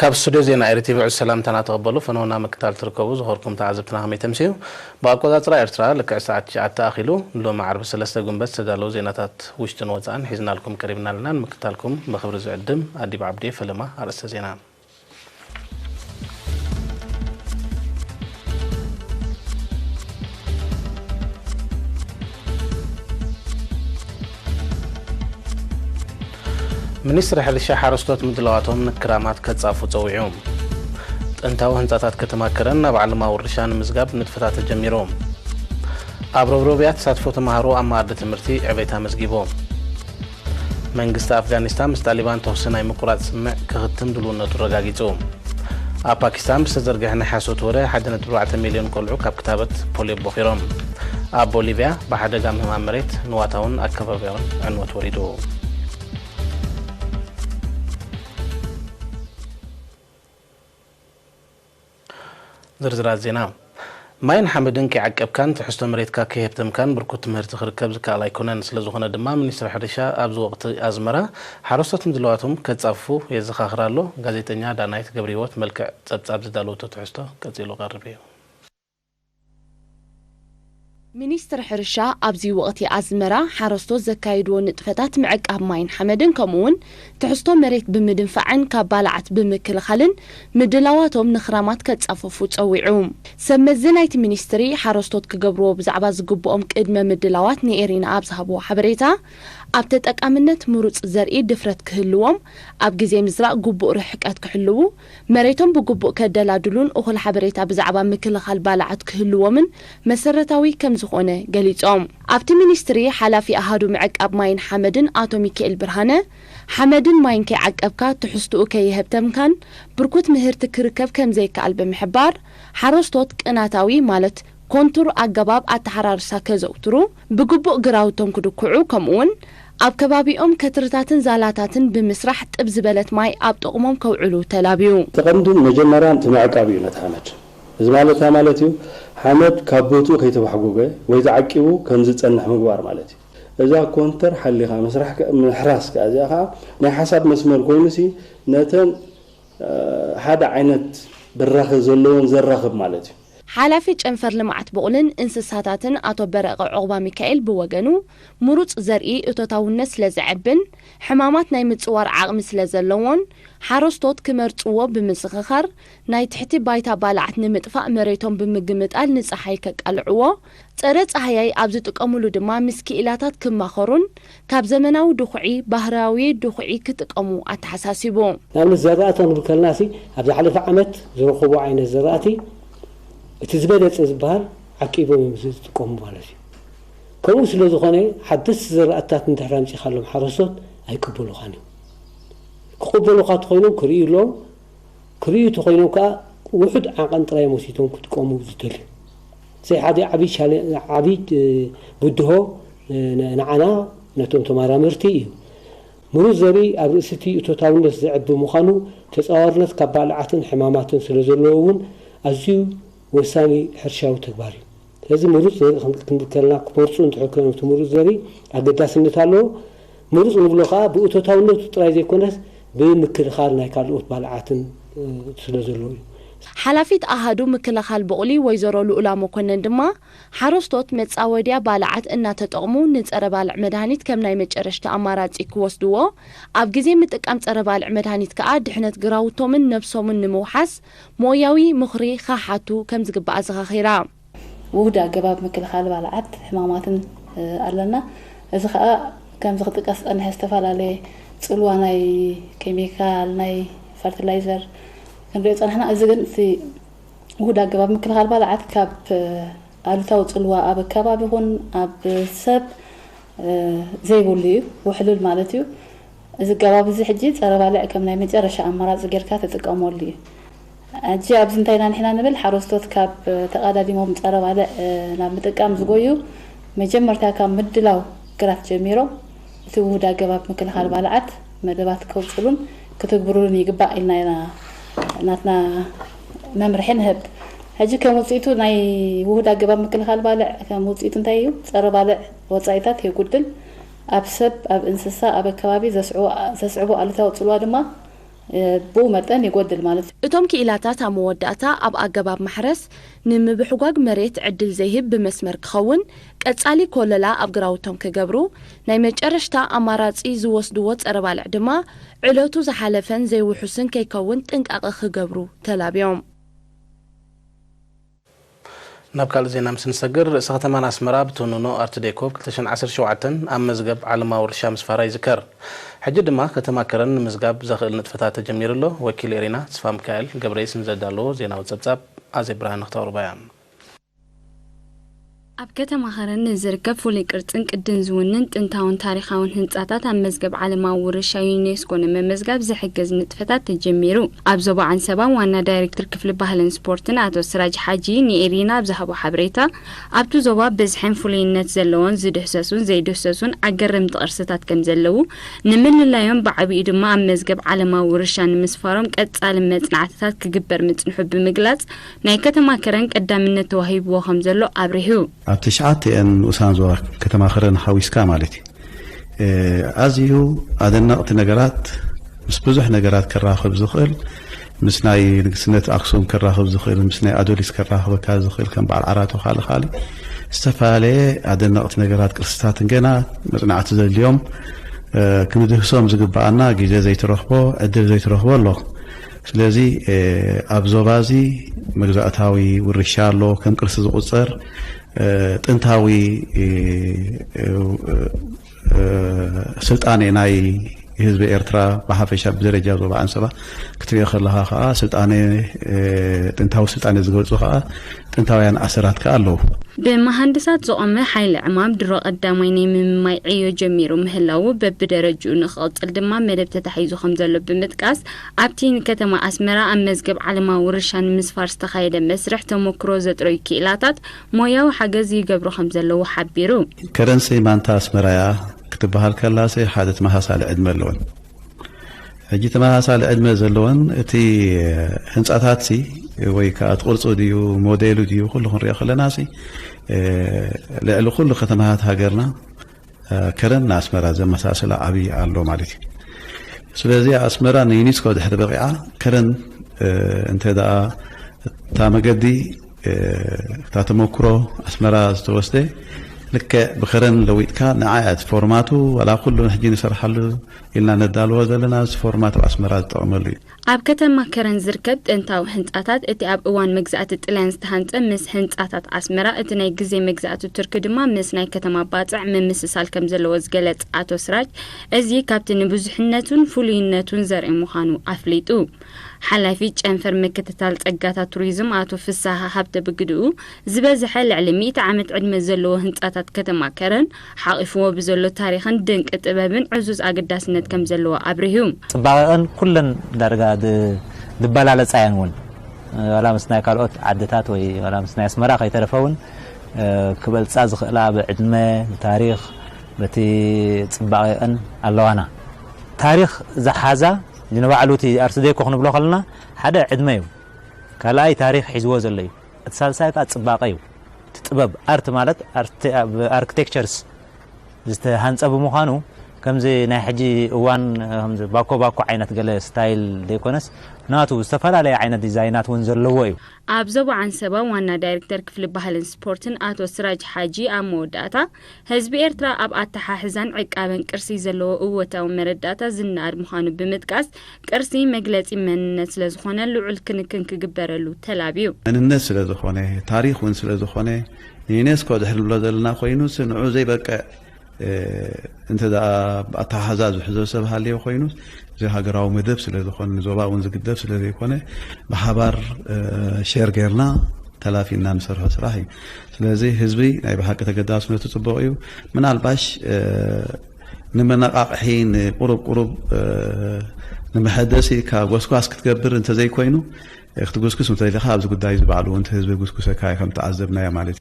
ካብ ስቱድዮ ዜና ኤሪ ቲቪ ዕዙዝ ሰላምታና ተቐበሉ። ፈነወና ምክታል ትርከቡ ዝኸርኩም ተዓዘብትና ከመይ ተምስዩ? ብኣቆጻጽራ ኤርትራ ልክዕ ሰዓት ትሽዓተ ኣኺሉ ንሎሚ ዓርቢ ሰለስተ ጉንበት ዝተዳለዉ ዜናታት ውሽጥን ወጻእን ሒዝናልኩም ቀሪብና ኣለና። ንምክታልኩም ብኽብሪ ዝዕድም ኣዲብ ዓብዴ ፈለማ ኣርእስተ ዜና። ሚኒስትሪ ሕርሻ ሓረስቶት ምድላዋቶም ንክራማት ከጻፉ ጸዊዑ። ጥንታዊ ህንጻታት ከተማ ከረን ናብ ዓለማዊ ውርሻ ንምዝጋብ ንጥፈታት ተጀሚሩ። ኣብ ሮብሮብያ ተሳትፎ ተማሃሮ ኣብ መኣዲ ትምህርቲ ዕቤት ኣመዝጊቡ። መንግስቲ ኣፍጋኒስታን ምስ ጣሊባን ተኹሲ ናይ ምቁራጽ ስምምዕ ክኽትም ድልውነቱ ኣረጋጊጹ። ኣብ ፓኪስታን ብዝተዘርግሐ ናይ ሓሶት ወረ ሓደ ነጥቢ ኣርባዕተ ሚልዮን ቆልዑ ካብ ክታበት ፖልዮ ቦኺሮም። ኣብ ቦሊቭያ ብሓደጋ ምህማም መሬት ንዋታውን ኣከባብያውን ዕንወት ወሪዱ። ዝርዝራት ዜና። ማይን ሓመድን ከይዓቀብካን ትሕዝቶ መሬትካ ከይሀብተምካን ብርኩት ምህርቲ ክርከብ ዝከኣል ኣይኮነን። ስለ ዝኾነ ድማ ሚኒስትሪ ሕርሻ ኣብዚ ወቕቲ ኣዝመራ ሓረስቶት ምድላዋቶም ከጻፍፉ የዘኻኽር ኣሎ። ጋዜጠኛ ዳናይት ገብረህይወት መልክዕ ጸብጻብ ዝዳለወቶ ትሕዝቶ ቀጺሉ ቀርብ እዩ። ሚኒስትሪ ሕርሻ ኣብዚ ወቕቲ ኣዝመራ ሓረስቶት ዘካይድዎ ንጥፈታት ምዕቃብ ማይን ሓመድን ከምኡውን ትሕዝቶ መሬት ብምድንፋዕን ካብ ባልዓት ብምክልኻልን ምድላዋቶም ንኽራማት ከጻፈፉ ጸዊዑ። ሰብ መዚ ናይቲ ሚኒስትሪ ሓረስቶት ክገብርዎ ብዛዕባ ዝግብኦም ቅድመ ምድላዋት ንኤሪና ኣብ ዝሃብዎ ሓበሬታ፣ ኣብ ተጠቃምነት ምሩጽ ዘርኢ ድፍረት ክህልዎም፣ ኣብ ግዜ ምዝራእ ግቡእ ርሕቀት ክሕልዉ፣ መሬቶም ብግቡእ ከደላድሉን እኹል ሓበሬታ ብዛዕባ ምክልኻል ባልዓት ክህልዎምን መሰረታዊ ከም ዝኾነ ገሊጾም። ኣብቲ ሚኒስትሪ ሓላፊ ኣሃዱ ምዕቃብ ማይን ሓመድን ኣቶ ሚካኤል ብርሃነ፣ ሓመድን ማይን ከይዓቀብካ ትሕዝትኡ ከይሀብተምካን ብርኩት ምህርቲ ክርከብ ከም ዘይከኣል ብምሕባር፣ ሓረስቶት ቅናታዊ ማለት ኮንቱር ኣገባብ ኣተሓራርሳ ከዘውትሩ፣ ብግቡእ ግራውቶም ክድኩዑ፣ ከምኡውን ኣብ ከባቢኦም ከትርታትን ዛላታትን ብምስራሕ ጥብ ዝበለት ማይ ኣብ ጥቕሞም ከውዕሉ ተላብዩ። እቲ ቀንድን መጀመርያን እቲ ምዕቃብ እዩ ነቲ ሓመድ። እዚ ማለት እንታይ ማለት እዩ? ሓመድ ካብ ቦትኡ ከይተባሕጎገ ወይ ተዓቂቡ ከም ዝጸንሕ ምግባር ማለት እዩ። እዛ ኮንተር ሓሊኻ ምስራሕ ከ-፣ ምሕራስ ከኣ እዚኣ ከኣ ናይ ሓሳብ መስመር ኮይኑሲ ነተን፣ እ፣ ሓደ ዓይነት ብራኸ ዘለወን ዘራኽብ ማለት እዩ። ሓላፊ ጨንፈር ልምዓት ብቑልን እንስሳታትን ኣቶ በረቐ ዑቕባ ሚካኤል ብወገኑ፣ ምሩጽ ዘርኢ እቶታውነት ስለ ዘዕብን ሕማማት ናይ ምጽዋር ዓቕሚ ስለ ዘለዎን፣ ሓረስቶት ክመርጽዎ ብምዝኽኻር፣ ናይ ትሕቲ ባይታ ባልዓት ንምጥፋእ መሬቶም ብምግምጣል ንጸሓይ ከቃልዕዎ፣ ጸረ ጻህያይ ኣብ ዝጥቀሙሉ ድማ ምስ ክኢላታት ክማኸሩን ካብ ዘመናዊ ድኹዒ ባህርያዊ ድኹዒ ክጥቀሙ ኣተሓሳሲቡ። ንኣብነት ዘራእቲ ክንብል ከለናሲ ኣብ ዝሓለፈ ዓመት ዝረኸቡ ዓይነት ዘራእቲ እቲ ዝበለጸ ዝበሃል ዓቂቦም እዮም ዝጥቀሙ ማለት እዩ። ከምኡ ስለ ዝኾነ ሓደስቲ ዘራእትታት እንድሕር ኣምጺኻሎም ሓረስቶት ኣይቅበሉኻን እዮም። ክቕበሉኻ ተኾይኖም ክርእዩ ኣለዎም። ክርእዩ ተኾይኖም ከኣ ውሑድ ዓቐን ጥራይ እዮም ወሲዶም ክጥቀሙ ዝደልዩ። እዚ ሓደ ዓቢ ቻለ-፣ ዓቢ፣ እ፣ ብድሆ፣ እ፣ ን-፣ ንዓና ነቶም ተመራመርቲ እዩ። ምሩጽ ዘርኢ ኣብ ርእሲ እቲ እቶታውነት ዘዕቢ ምዃኑ ተጻዋርነት ካብ ባልዓትን ሕማማትን ስለ ዘለዎ እውን ኣዝዩ ወሳኒ ሕርሻዊ ተግባር እዩ። ስለዚ ምሩጽ ዘርኢ ክንብል ከለና ክመርጹ እንድሕር ኮይኖም እቲ ምሩጽ ዘርኢ ኣገዳስነት ኣለዎ። ምሩጽ ንብሎ ከኣ ብእቶታውነቱ ጥራይ ዘይኮነስ ብምክልኻል ናይ ካልኦት ባልዓትን፣ እ፣ ስለ ዘለዎ እዩ። ሓላፊት ኣሃዱ ምክልኻል ብቑሊ ወይዘሮ ልኡላ መኮነን ድማ ሓረስቶት መጻወድያ ባልዓት እናተጠቕሙ ንጸረ ባልዕ መድሃኒት ከም ናይ መጨረሽታ ኣማራጺ ክወስድዎ፣ ኣብ ግዜ ምጥቃም ጸረ ባልዕ መድሃኒት ከኣ ድሕነት ግራውቶምን ነብሶምን ንምውሓስ ሞያዊ ምኽሪ ክሓቱ ከም ዝግባእ ኣዘኻኺራ። ውሁድ ኣገባብ ምክልኻል ባልዓት ሕማማትን፣ እ፣ ኣለና። እዚ ኸኣ ከምዚ ክጥቀስ ዝጸንሐ ዝተፈላለየ ጽልዋ ናይ ኬሚካል፣ ናይ ፈርቲላይዘር ክንሪኦ ጸናሕና። እዚ ግን እቲ ውሁድ ኣገባብ ምክልኻል ባልዓት ካብ፣ እ፣ ኣሉታዊ ጽልዋ ኣብ ኣከባቢ ይኹን ኣብ ሰብ፣ እ፣ ዘይብሉ እዩ፣ ውሕሉል ማለት እዩ። እዚ ኣገባብ እዚ ሕጂ ጸረ ባልዕ ከም ናይ መጨረሻ ኣማራጺ ጌርካ ትጥቀመሉ እዩ። ሕጂ ኣብዚ እንታይ ኢና ንሕና ንብል፣ ሓረስቶት ካብ ተቐዳዲሞም ጸረ ባልዕ፣ እ፣ ናብ ምጥቃም ዝጎዩ፣ መጀመርታ ካብ ምድላው ግራት ጀሚሮም እቲ ውሁድ ኣገባብ ምክልኻል ባልዓት መደባት ከውጽሉን ክትግብሩሉን ይግባእ ኢልና ኢና ናትና መምርሒ ንህብ። ሕጂ ከም ውጽኢቱ ናይ ውሁድ ኣገባብ ምክልኻል ባልዕ ከም ውጽኢቱ እንታይ እዩ? ጸረ ባልዕ ወጻኢታት የጉድል። ኣብ ሰብ፣ ኣብ እንስሳ፣ ኣብ ኣከባቢ ዘስዕቦ፣ ዘስዕቦ ኣሉታዊ ጽልዋ ድማ ብኡ መጠን ይጎድል ማለት እዩ። እቶም ክኢላታት ኣብ መወዳእታ ኣብ ኣገባብ ማሕረስ ንምብሕጓግ መሬት ዕድል ዘይህብ ብመስመር ክኸውን፣ ቀጻሊ ኮለላ ኣብ ግራውቶም ክገብሩ፣ ናይ መጨረሽታ ኣማራጺ ዝወስድዎ ጸረ ባልዕ ድማ ዕለቱ ዝሓለፈን ዘይውሑስን ከይከውን ጥንቃቐ ክገብሩ ተላብዮም። ናብ ካልእ ዜና ምስ ንሰግር፣ ርእሰ ከተማና ኣስመራ ብቶኖኖ ኣርት ዴኮ ብ ክልተ ሽሕን ዓሰርተ ሸውዓተን ኣብ መዝገብ ዓለማዊ ውርሻ ምስፋራ ይዝከር። ሕጂ ድማ ከተማ ከረን ንምዝጋብ ዘኽእል ንጥፈታት ተጀሚሩ ኣሎ። ወኪል ኤሪና ተስፋ ሚካኤል ገብረየስ ንዘዳለዎ ዜናዊ ጸብጻብ ኣዜብ ብርሃነ ክተቕርባ እያ። ኣብ ከተማ ከረን ንዝርከብ ፍሉይ ቅርጽን ቅድን ዝውንን ጥንታውን ታሪኻውን ህንጻታት ኣብ መዝገብ ዓለማዊ ውርሻ ዩኔስኮ ንምምዝጋብ ዝሕግዝ ንጥፈታት ተጀሚሩ። ኣብ ዞባ ዓንሰባ ዋና ዳይሬክተር ክፍሊ ባህልን ስፖርትን ኣቶ ስራጅ ሓጂ ንኤሪና ኣብ ዝሃቦ ሓበሬታ፣ ኣብቲ ዞባ ብዝሕን ፍሉይነት ዘለዎን ዝድህሰሱን ዘይድህሰሱን ኣገረምቲ ቅርስታት ከም ዘለዉ፣ ንምልላዮም ብዓቢኡ ድማ ኣብ መዝገብ ዓለማዊ ውርሻ ንምስፋሮም ቀጻሊ መጽናዕትታት ክግበር ምጽንሑ ብምግላጽ፣ ናይ ከተማ ከረን ቀዳምነት ተዋሂብዎ ከም ዘሎ ኣብሪሁ። ኣብ ትሽዓቲኣን ንኡሳን ዞባ ከተማ ከረን ሓዊስካ ማለት እዩ። ኣዝዩ ኣደነቕቲ ነገራት፣ ምስ ብዙሕ ነገራት ከራኽብ ዝኽእል፣ ምስ ናይ ንግስነት ኣክሱም ከራኽብ ዝኽእል፣ ምስ ናይ ኣዶሊስ ከራኽበካ ዝኽእል፣ ከም በዓል ዓራቶ ካልእ ካልእ ዝተፈላለየ ኣደነቕቲ ነገራት ቅርስታትን ገና መጽናዕቲ ዘድልዮም ክንድህሶም ዝግብኣና ግዜ ዘይትረኽቦ ዕድል ዘይትረኽቦ ኣሎ። ስለዚ ኣብ ዞባ እዚ መግዛእታዊ ውርሻ ኣሎ፣ ከም ቅርሲ ዝቑጸር ጥንታዊ ስልጣኔ ናይ ህዝቢ ኤርትራ ብሓፈሻ ብደረጃ ዞባ ዓንሰባ ክትሪኦ ከለኻ ከዓ ስልጣኔ ጥንታዊ ስልጣኔ ዝገልጹ ከዓ ጥንታውያን ኣሰራት ከዓ ኣለዉ። ብመሃንድሳት ዝቖመ ሓይሊ ዕማም ድሮ ቀዳማይ ናይ ምምማይ ዕዮ ጀሚሩ ምህላዉ በብደረጅኡ ንክቕጽል ድማ መደብ ተታሒዙ ከም ዘሎ ብምጥቃስ ኣብቲ ንከተማ ኣስመራ ኣብ መዝገብ ዓለማዊ ውርሻ ንምስፋር ዝተኻየደ መስርሕ ተመክሮ ዘጥረዩ ክኢላታት ሞያዊ ሓገዝ ይገብሩ ከም ዘለዉ ሓቢሩ። ከረንሲ ማንታ ኣስመራያ ክትበሃል ከላሲ ሓደ ተመሳሳሊ ዕድመ ኣለወን። ሕጂ ተመሳሳሊ ዕድመ ዘለወን እቲ ህንፃታትሲ ወይ ከዓ እቲ ቅርፁ ድዩ ሞዴሉ ድዩ ኩሉ ክንሪኦ ከለናሲ ልዕሊ ኩሉ ከተማታት ሃገርና ከረን ንኣስመራ ዘመሳስላ ዓብዪ ኣሎ ማለት እዩ። ስለዚ ኣስመራ ንዩኒስኮ ድሕሪ በቂዓ ከረን እንተ ደኣ እታ መገዲ እታ ተመክሮ ኣስመራ ዝተወስደ ልክዕ ብከረን ለዊጥካ ንዓ እቲ ፎርማቱ ዋላ ኩሉ ሕጂ ንሰርሓሉ ኢልና ነዳልዎ ዘለና እዚ ፎርማት ኣብ ኣስመራ ዝጠቐመሉ እዩ። ኣብ ከተማ ከረን ዝርከብ ጥንታዊ ህንጻታት እቲ ኣብ እዋን መግዛእቲ ጥልያን ዝተሃንጸ ምስ ህንጻታት ኣስመራ እቲ ናይ ግዜ መግዛእቲ ቱርኪ ድማ ምስ ናይ ከተማ ባጽዕ ምምስሳል ከም ዘለዎ ዝገለጸ ኣቶ ስራጅ እዚ ካብቲ ንብዙሕነቱን ፍሉይነቱን ዘርኢ ምዃኑ ኣፍሊጡ። ሓላፊ ጨንፈር ምክትታል ጸጋታት ቱሪዝም ኣቶ ፍስሃ ሃብተ ብግድኡ፣ ዝበዝሐ ልዕሊ ሚእቲ ዓመት ዕድመ ዘለዎ ህንጻታት ከተማ ከረን ሓቒፍዎ ብዘሎ ታሪኽን ድንቂ ጥበብን ዕዙዝ ኣገዳስነት ከም ዘለዎ ኣብሪሁ። ጽባቐኣን ኩለን ዳርጋ ድ- ድበላለጻ እየን እውን ዋላ ምስ ናይ ካልኦት ዓድታት ወይ ዋላ ምስ ናይ ኣስመራ ከይተረፈ እውን ክበልጻ ዝኽእላ ብዕድመ ብታሪኽ በቲ ጽባቐኣን ኣለዋና። ታሪኽ ዝሓዛ ንባዕሉ እቲ ኣርት ዴኮ ክንብሎ ከለና ሓደ ዕድመ እዩ። ካልኣይ ታሪኽ ሒዝዎ ዘሎ እዩ። እቲ ሳልሳይ ከዓ ፅባቐ እዩ። እቲ ጥበብ ኣርት ማለት ኣርክቴክቸርስ ዝተሃንፀ ብምዃኑ ከምዚ ናይ ሕጂ እዋን ባኮ ባኮ ዓይነት ገለ ስታይል ዘይኮነስ ናቱ ዝተፈላለየ ዓይነት ዲዛይናት እውን ዘለዎ እዩ። ኣብ ዞባ ዓንሰባ ዋና ዳይሬክተር ክፍሊ ባህልን ስፖርትን ኣቶ ስራጅ ሓጂ ኣብ መወዳእታ ህዝቢ ኤርትራ ኣብ ኣተሓሕዛን ዕቃበን ቅርሲ ዘለዎ እወታዊ መረዳእታ ዝነኣድ ምዃኑ ብምጥቃስ፣ ቅርሲ መግለጺ መንነት ስለዝኾነ ልዑል ክንክን ክግበረሉ ተላብዩ። መንነት ስለዝኾነ፣ ታሪኽ እውን ስለዝኾነ፣ ንዩኔስኮ ድሕሪ ንብሎ ዘለና ኮይኑስ ንዑ ዘይበቅዕ እንተ ደኣ ኣተሓሕዛ ዝሕዞ ሰብ ሃልዮ ኮይኑስ እዚ ሃገራዊ መደብ ስለዝኾነ ንዞባ እውን ዝግደፍ ስለዘይኮነ ብሓባር ሼር ጌርና ተላፊና ንሰርሖ ስራሕ እዩ። ስለዚ ህዝቢ ናይ ብሓቂ ተገዳስነቱ ፅቡቕ እዩ። ምናልባሽ ንመነቓቕሒ ንቁሩብ ቁሩብ ንመሐደሲ ካብ ጎስጓስ ክትገብር እንተዘይኮይኑ ክትጉስጉስ እንተደሊኻ ኣብዚ ጉዳይ እዚ ባዕሉ እውን እቲ ህዝቢ ጉስጉሰካ እዩ ከም ተዓዘብናዮ ማለት እዩ።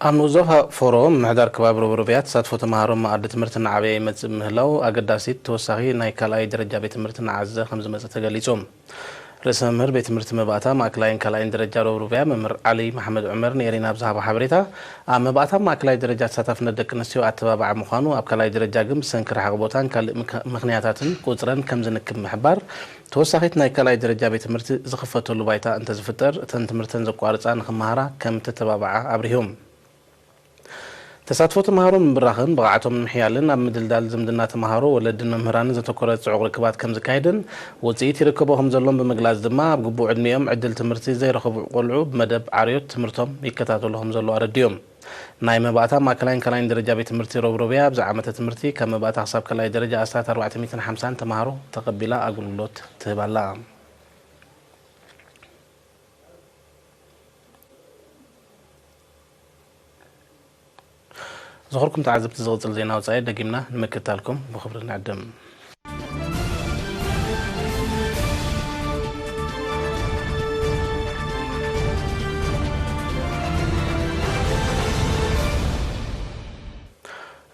ኣብ ንኡስ ዞባ ፎሮ ምምሕዳር ከባቢ ሮቦሮብያ ተሳትፎ ተምሃሮ መኣዲ ትምህርቲ እናዓበየ ይመፅእ ብምህላው ኣገዳሲት ተወሳኺ ናይ ካልኣይ ደረጃ ቤት ትምህርቲ እናዓዘዘ ከምዝመፅእ ተገሊፁ። ርእሰ መምህር ቤት ትምህርቲ መባእታ ማእከላይን ካልኣይን ደረጃ ሮብሮብያ መምህር ዓሊ መሓመድ ዑመር ንኤሪና ኣብ ዝሃቦ ሓበሬታ፣ ኣብ መባእታ ማእከላይ ደረጃ ተሳታፍነት ደቂ ኣንስትዮ ኣተባባዒ ምዃኑ፣ ኣብ ካልኣይ ደረጃ ግን ብሰንኪ ርሕቂ ቦታን ካልእ ምክ-፣ ምኽንያታትን ቁጽረን ከም ዝንክብ ምሕባር፣ ተወሳኺት ናይ ካልኣይ ደረጃ ቤት ትምህርቲ ዝኽፈተሉ ባይታ እንተዝፍጠር፣ እተን ትምህርተን ዘቋርጻ ንኽመሃራ ከም ተተባብዓ ኣብሪሆም። ተሳትፎ ተምሃሮ ምብራኽን ብቕዓቶም ንምሕያልን ኣብ ምድልዳል ዝምድና ተምሃሮ፣ ወለድን መምህራንን ዘተኮረ ጽዑቕ ርክባት ከም ዝካየድን ውጽኢት ይርከቦ ከም ዘሎን ብምግላጽ ድማ፣ ኣብ ግቡእ ዕድሚኦም ዕድል ትምህርቲ ዘይረኸቡ ቆልዑ ብመደብ ዓርዮት ትምህርቶም ይከታተሉ ከም ዘለዉ ኣረዲኦም። ናይ መባእታ ማእከላይን ካልኣይን ደረጃ ቤት ትምህርቲ ሮብሮብያ ኣብዚ ዓመተ ትምህርቲ ካብ መባእታ ክሳብ ካልኣይ ደረጃ ኣስታት ኣርባዕተ ሚእትን ሓምሳን ተምሃሮ ተቐቢላ ኣገልግሎት ትህብ ኣላ። ዝኸበርኩም ተዓዘብቲ፣ ዝቕጽል ዜና ወጻኢ ደጊምና ንምክትታልኩም ብኽብሪ ንዕድም።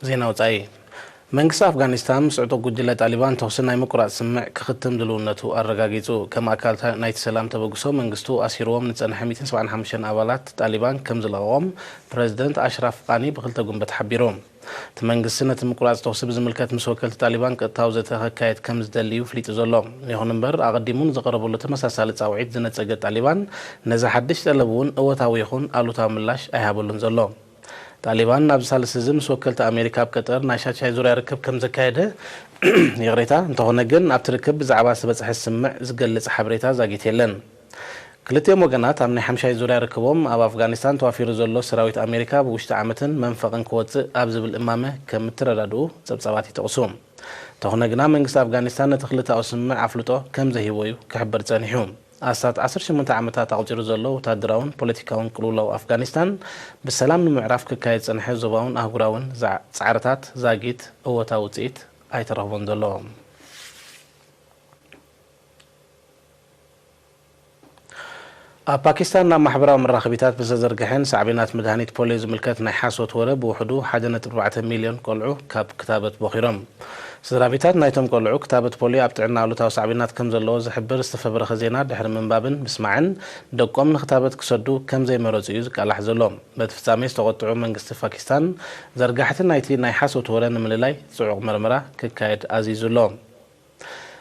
ዜና ወጻኢ። መንግስቲ ኣፍጋኒስታን ምስ ዕጡቕ ጉጅለ ጣሊባን ተኹሲ ናይ ምቁራጽ ስምምዕ ክኽትም ድልውነቱ ኣረጋጊጹ። ከም ኣካል ታ-፣ ናይቲ ሰላም ተበግሶ፣ መንግስቱ ኣሲርዎም ንጸንሐ ሚእትን ሰብዓን ሓሙሽተን ኣባላት ጣሊባን ከም ዝለቐቖም ፕረዚደንት ኣሽራፍ ቃኒ ብክልተ ጉንበት ሓቢሩ። እቲ መንግስቲ ነቲ ምቁራጽ ተኹሲ ብዝምልከት ምስ ወከልቲ ጣሊባን ቀጥታዊ ዘተ ከካየድ ከም ዝደሊ እዩ ፍሊጡ ዘሎ። ይኹን እምበር፣ ኣቐዲሙ ንዝቐረበሉ ተመሳሳሊ ጻውዒት ዝነጸገ ጣሊባን፣ ነዚ ሓድሽ ጠለብ እውን እወታዊ ይኹን ኣሉታዊ ምላሽ ኣይሃበሉን ዘሎ። ጣሊባን ናብዚ ሳልስቲ እዚ ምስ ወከልቲ ኣሜሪካ ኣብ ቀጠር ናይ ሻድሻይ ዙርያ ርክብ ከም ዘካየደ፣ ይቕሬታ፣ እንተኾነ ግን ኣብቲ ርክብ ብዛዕባ ዝተበጽሐ ስምምዕ ዝገልጽ ሓበሬታ ዛጊት የለን። ክልቲኦም ወገናት ኣብ ናይ ሓምሻይ ዙርያ ርክቦም ኣብ ኣፍጋኒስታን ተዋፊሩ ዘሎ ሰራዊት ኣሜሪካ ብውሽጢ ዓመትን መንፈቕን ክወጽእ ኣብ ዝብል እማመ ከም እተረዳድኡ ጸብጻባት ይጠቕሱ። እንተኾነ ግና መንግስቲ ኣፍጋኒስታን ነቲ ክልተኣዊ ስምምዕ ኣፍልጦ ከም ዘይህቦ እዩ ክሕበር ጸኒሑ። ኣስታት ዓሰርተ ሸሞንተ ዓመታት ኣቑጺሩ ዘሎ ወታደራውን ፖለቲካውን ቅልውላው ኣፍጋኒስታን ብሰላም ንምዕራፍ ክካየድ ዝጸንሐ ዞባውን ኣህጉራውን ዛ-፣ ጻዕርታት ዛጊት እወታዊ ውጽኢት ኣይተረኽቦን ዘሎ። ኣብ ፓኪስታን ናብ ማሕበራዊ መራኸቢታት ብዝተዘርግሐ ንሳዕቤናት መድሃኒት ፖልዮ ዝምልከት ናይ ሓሶት ወረ ብውሕዱ ሓደ ነጥቢ ኣርባዕተ ሚልዮን ቆልዑ ካብ ክታበት ቦኺሮም። ስድራ ቤታት ናይቶም ቆልዑ ክታበት ፖልዮ ኣብ ጥዕና ኣሉታዊ ሳዕቤናት ከም ዘለዎ ዝሕብር ዝተፈብረኸ ዜና ድሕሪ ምንባብን ምስማዕን፣ ደቆም ንክታበት ክሰዱ ከም ዘይመረጹ እዩ ዝቃላሕ ዘሎ። በቲ ፍጻሜ ዝተቖጥዑ መንግስቲ ፓኪስታን፣ ዘርጋሕቲ ናይቲ ናይ ሓሶት ወረ ንምልላይ ጽዑቕ መርመራ ክካየድ ኣዚዙ ኣሎ።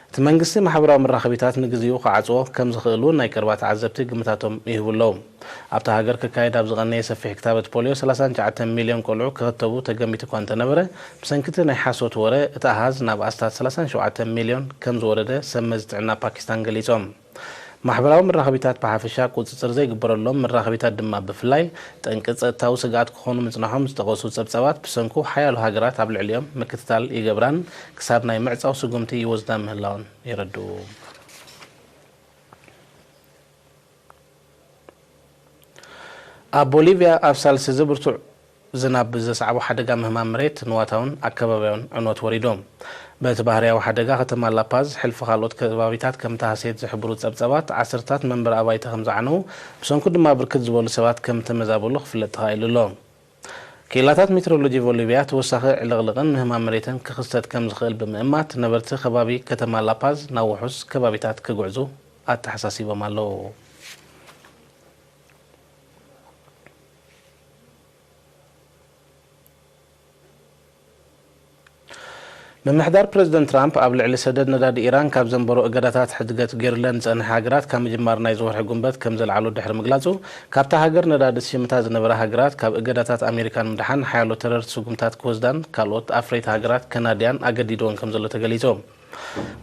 እቲ መንግስቲ ማሕበራዊ መራኸቢታት ንግዚኡ ክዓጽዎ ከም ዝኽእል እውን ናይ ቀረባ ተዓዘብቲ ግምታቶም ይህቡ ኣለዉ። ኣብታ ሃገር ክካየድ ኣብ ዝቐነየ ሰፊሕ ክታበት ፖልዮ፣ ሰላሳን ትሽዓተን ሚልዮን ቆልዑ ክኽተቡ ተገሚቱ እኳ እንተነበረ፣ ብሰንኪ እቲ ናይ ሓሶት ወረ እቲ ኣሃዝ ናብ ኣስታት ሰላሳን ሸውዓተን ሚልዮን ከም ዝወረደ ሰብ መዚ ጥዕና ፓኪስታን ገሊጾም። ማሕበራዊ መራኸቢታት ብሓፈሻ ቁጽጽር ዘይግበረሎም መራኸቢታት ድማ ብፍላይ ጠንቂ ጸጥታዊ ስግኣት ክኾኑ ምጽናሖም ዝጠቐሱ ጸብጻባት፣ ብሰንኩ ሓያሎ ሃገራት ኣብ ልዕሊኦም ምክትታል ይገብራን ክሳብ ናይ ምዕጻው ስጉምቲ ይወስዳ ምህላወን የረድኡ። ኣብ ቦሊቭያ ኣብ ሳልስቲ እዚ ብርቱዕ ዝናብ ብዘስዓቦ ሓደጋ ምህማም መሬት ንዋታውን ኣከባቢያውን ዕንወት ወሪዱ። በቲ ባህርያዊ ሓደጋ ከተማ ላፓዝ፣ ሕልፊ ካልኦት ከባቢታት ከም ተሃስየት ዝሕብሩ ጸብጻባት፣ ዓሰርታት መንበሪ ኣባይቲ ከም ዝዓነው፣ ብሰንኩ ድማ ብርክት ዝበሉ ሰባት ከም ተመዛበሉ ክፍለጥ ተኻኢሉ ኣሎ። ክኢላታት ሜትሮሎጂ ቦሊቭያ፣ ተወሳኺ ዕልቕልቕን ምህማም መሬትን ክኽሰት ከም ዝኽእል ብምእማት፣ ነበርቲ ከባቢ ከተማ ላፓዝ ናብ ውሑስ ከባቢታት ክጉዕዙ ኣተሓሳሲቦም ኣለዉ። ምምሕዳር ፕረዚደንት ትራምፕ ኣብ ልዕሊ ሰደድ ነዳዲ ኢራን ካብ ዘንበሮ እገዳታት ሕድገት ገይሩለን ዝጸንሐ ሃገራት ካብ ምጅማር ናይዚ ወርሒ ጉንበት ከም ዘልዓሉ ድሕሪ ምግላጹ፣ ካብታ ሃገር ነዳዲ ዝሽምታ ዝነበራ ሃገራት ካብ እገዳታት ኣሜሪካ ንምድሓን ሓያሎ ተረርቲ ስጉምታት ክወስዳን ካልኦት ኣፍረይቲ ሃገራት ከናድያን ኣገዲድወን ከም ዘሎ ተገሊጹ።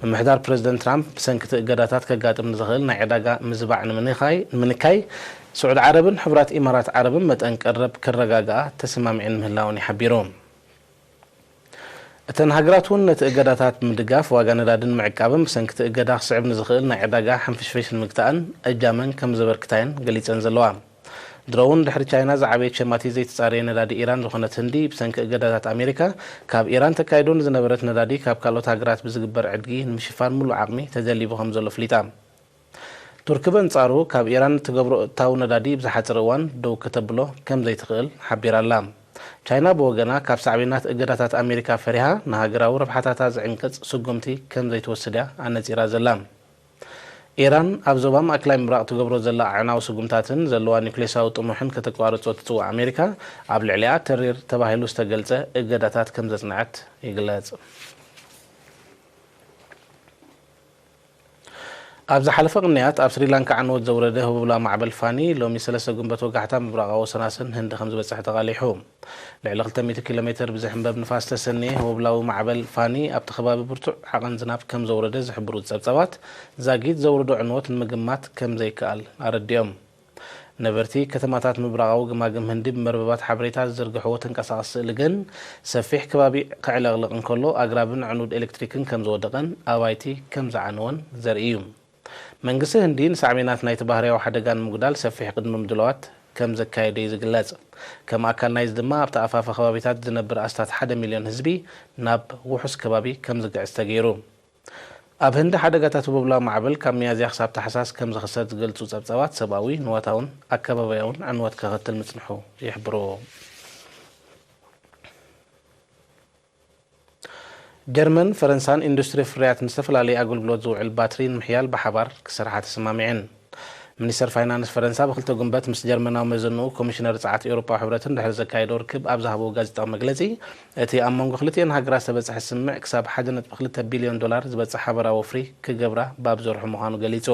ምምሕዳር ፕረዚደንት ትራምፕ ብሰንኪ እቲ እገዳታት ከጋጥም ንዝኽእል ናይ ዕዳጋ ምዝባዕ ንምንካይ፣ ንምንካይ፣ ስዑዲ ዓረብን ሕቡራት ኢማራት ዓረብን መጠን ቀረብ ከረጋግኣ ተሰማሚዐን ምህላወን እዩ ሓቢሩ። እተን ሃገራት እውን ነቲ እገዳታት ብምድጋፍ ዋጋ ነዳዲ ንምዕቃብን ብሰንኪ እቲ እገዳ ክስዕብ ንዝኽእል ናይ ዕዳጋ ሕንፍሽፍሽ ንምግታእን እጃመን ከም ዘበርክታ እየን ገሊጸን ዘለዋ። ድሮ እውን ድሕሪ ቻይና ዝዓበየት ሸማቲት ዘይተጻረየ ነዳዲ ኢራን ዝኾነት ህንዲ፣ ብሰንኪ እገዳታት ኣሜሪካ ካብ ኢራን ተካይዶ ንዝነበረት ነዳዲ ካብ ካልኦት ሃገራት ብዝግበር ዕድጊ ንምሽፋን ምሉእ ዓቕሚ ተደሊቡ ከም ዘሎ ኣፍሊጣ። ቱርኪ በንጻሩ ካብ ኢራን እትገብሮ እታው ነዳዲ ብዝሓጽር እዋን ደው ከተብሎ ከም ዘይትኽእል ሓቢራ ኣላ። ቻይና ብወገና ካብ ሳዕቤናት እገዳታት ኣሜሪካ ፈሪሃ ንሃገራዊ ረብሓታታ ዝዕንቅጽ ስጉምቲ ከም ዘይትወስድ እያ ኣነጺራ ዘላ። ኢራን ኣብ ዞባ ማእከላይ ምብራቕ ትገብሮ ዘላ ኣዕናዊ ስጉምታትን ዘለዋ ኒውክሌሳዊ ጥሙሕን ከተቋርጾ ትጽውዕ ኣሜሪካ፣ ኣብ ልዕሊኣ ተሪር ተባሂሉ ዝተገልጸ እገዳታት ከም ዘጽንዐት ይግለጽ። ኣብ ዝሓለፈ ቅንያት ኣብ ስሪላንካ ዕንወት ዘውረደ ህቦብላ ማዕበል ፋኒ፣ ሎሚ ሰለስተ ጉንበት ወጋሕታ ምብራቓዊ ወሰናስን ህንዲ ከም ዝበጽሐ ተቓሊሑ። ልዕሊ ክልተ ሚእቲ ኪሎ ሜትር ብዝሕንበብ ንፋስ ተሰንየ ህቦብላዊ ማዕበል ፋኒ ኣብቲ ከባቢ ብርቱዕ ዓቐን ዝናብ ከም ዘውረደ ዝሕብሩ ጸብጻባት፣ ዛጊት ዘውርዶ ዕንወት ንምግማት ከም ዘይከኣል ኣረዲኦም። ነበርቲ ከተማታት ምብራቓዊ ግማግም ህንዲ ብመርበባት ሓበሬታ ዝዝርግሕዎ ተንቀሳቓሲ ስእሊ ግን፣ ሰፊሕ ከባቢ ክዕለቕልቕ እንከሎ፣ ኣግራብን ዕኑድ ኤሌክትሪክን ከም ዝወደቐን ኣባይቲ ከም ዝዓነወን ዘርኢ እዩ። መንግስቲ ህንዲ ንሳዕቤናት ናይቲ ባህርያዊ ሓደጋ ንምጉዳል ሰፊሕ ቅድመ ምድላዋት ከም ዘካየደ እዩ ዝግለጽ። ከም ኣካል ናይዚ ድማ ኣብቲ ኣፋፈ ከባቢታት ዝነብር ኣስታት ሓደ ሚልዮን ህዝቢ ናብ ውሑስ ከባቢ ከም ዝግዕዝ ተገይሩ። ኣብ ህንዲ ሓደጋታት ህቦብላ ማዕበል ካብ ሚያዝያ ክሳብ ታሕሳስ ከም ዝኽሰት ዝገልጹ ጸብጻባት ሰብኣዊ፣ ንዋታውን ኣከባብያውን ዕንወት ከኸትል ምጽንሑ ይሕብሩ። ጀርመን፣ ፈረንሳን ኢንዱስትሪ ፍርያት ንዝተፈላለየ ኣገልግሎት ዝውዕል ባትሪ ንምሕያል ብሓባር ክሰርሓ ተሰማሚዐን። ሚኒስተር ፋይናንስ ፈረንሳ ብክልተ ጉንበት ምስ ጀርመናዊ መዘንኡ ኮሚሽነር ጸዓት ኤውሮጳዊ ሕብረትን ድሕሪ ዘካየዶ ርክብ ኣብ ዝሃብዎ ጋዜጣዊ መግለጺ፣ እቲ ኣብ መንጎ ክልቲኤን ሃገራት ዝተበጽሐ ስምምዕ ክሳብ ሓደ ነጥቢ ክልተ ቢልዮን ዶላር ዝበጽሕ ሓበራዊ ወፍሪ ክገብራ ባብ ዘርሑ ምዃኑ ገሊጹ።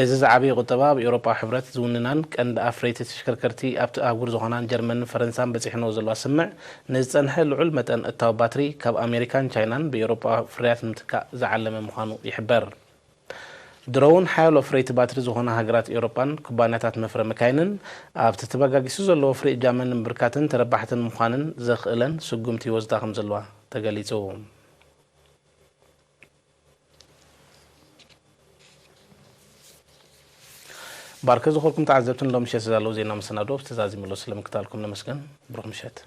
እዚ ዝዓበየ ቁጠባ ኣብ ኤውሮጳዊ ሕብረት ዝውንናን ቀንዲ ኣፍረይቲ ተሽከርከርቲ ኣብቲ ኣህጉር ዝኾናን ጀርመንን ፈረንሳን በጺሕንኦ ዘለዋ ስምምዕ፣ ንዝጸንሐ ልዑል መጠን እታው ባትሪ ካብ ኣሜሪካን ቻይናን ብኤውሮጳዊ ፍርያት ንምትካእ ዝዓለመ ምዃኑ ይሕበር። ድሮ እውን ሓያሎ ኣፍረይቲ ባትሪ ዝኾና ሃገራት ኤውሮጳን ኩባንያታት መፍረ መካይንን ኣብቲ ተበጋጊሱ ዘሎ ወፍሪ እጃመን ንምብርካትን ተረባሕትን ምዃንን ዘኽእለን ስጉምቲ ይወስዳ ከም ዘለዋ ተገሊጹ። ባርከ ዝኾንኩም ተዓዘብትን ሎም ምሸት ዝዳለዉ ዜና መሰናዶ ብተዛዚሙሉ ስለምክታልኩም ነመስገን። ብሩኽ ምሸት።